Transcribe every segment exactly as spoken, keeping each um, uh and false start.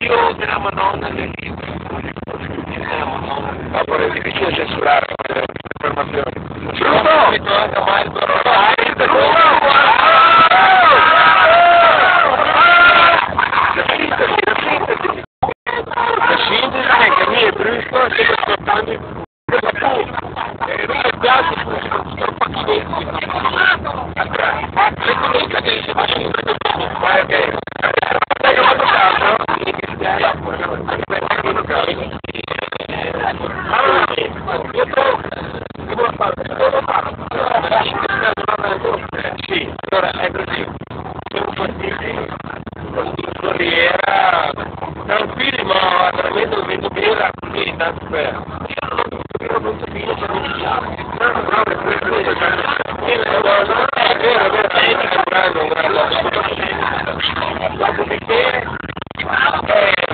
Io della Madonna del Dio. Della Madonna. Ma pure è difficile censurare, eh, informazioni. Giusto! La sintesi, la sintesi. La sintesi, eh, che mi è brusco, sto ascoltando. Sì, allora è così. Siamo partiti con Corriera, tranquilli, ma veramente bevendo birra così, tanto per... Io non ho capito, non so dire, cioè, non si sa. No, no, no, è vero, è vero, è un grande, un grande. Dopodiché, eh,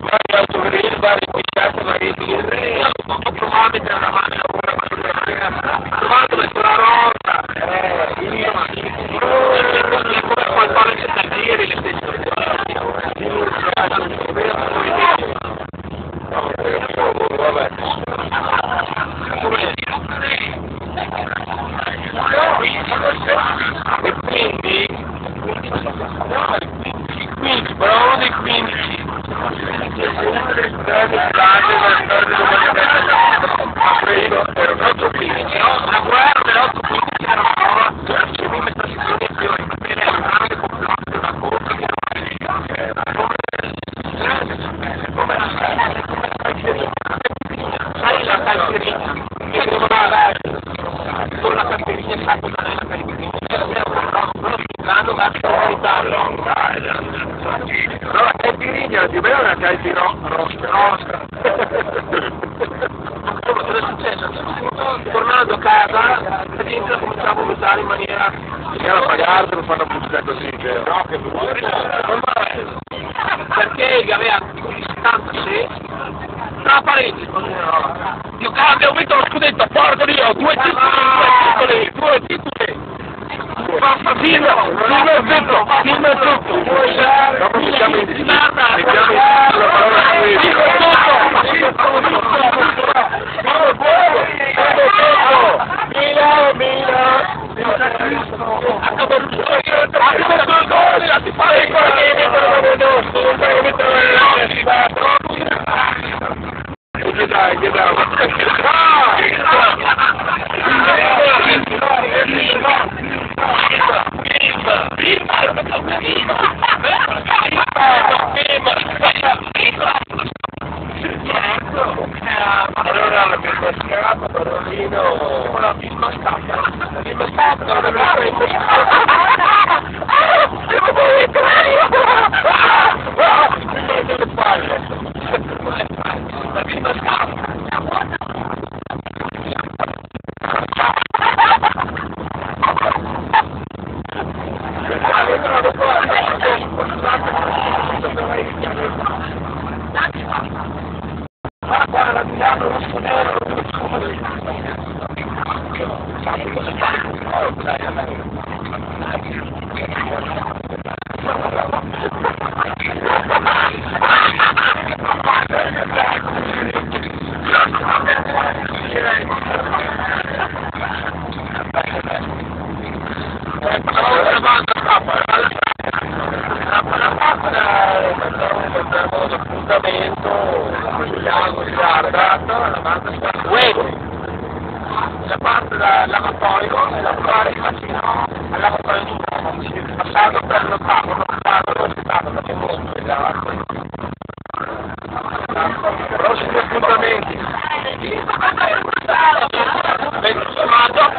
vari autogrill, vari pizziate, vari birre. Io ho provato a mettere una mano ora, ma non era. Ho provato a mettere una rosa. Eh, io, io, io, come qualcosa che sta a dire, le stesse cose. E quindi, quindi, bravo dei quindici. Grande, grande, grande, grande, grande. Era un altro quindici, no? La guerra dell'otto quindici era una roba, cioè, come sta situazione, va bene, è un grande complotto, una cosa che non... Sai la caipirinha? Con la caipirinha, sai cosa è la caipirinha? L'hanno verso l'Italia. Però la caipirinha, ti vedi una caipirinha? Rossa. Insomma, cosa è successo? Tornando a casa, la gente la cominciava a vomitare in maniera... Era pagarlo per fare una pubblicità così, cioè. No, che brutto. Perché gli aveva, dico, gli settantasei, tra parentesi, io, cavolo, abbiamo vinto lo scudetto, porco Dio, due titoli, due titoli, due titoli. Firma, firma tutto, firma tutto. Dopo mettiamo in, mettiamo in la parola firma. Firma tutto, firma tutto. Bravo, bravo, bravo, bravo. Milan, Milan. Allora, la prima scarpa, Parolino. La prima scarpa, la prima scarpa, la prima scarpa. Devo dire che... Uè! La parte da lavatoio, la parte del bacino, al lavatoio di uomo, quindi passato per lo tavolo, il tavolo è stato molto elevato. Prossimi appuntamenti. Ventuno maggio,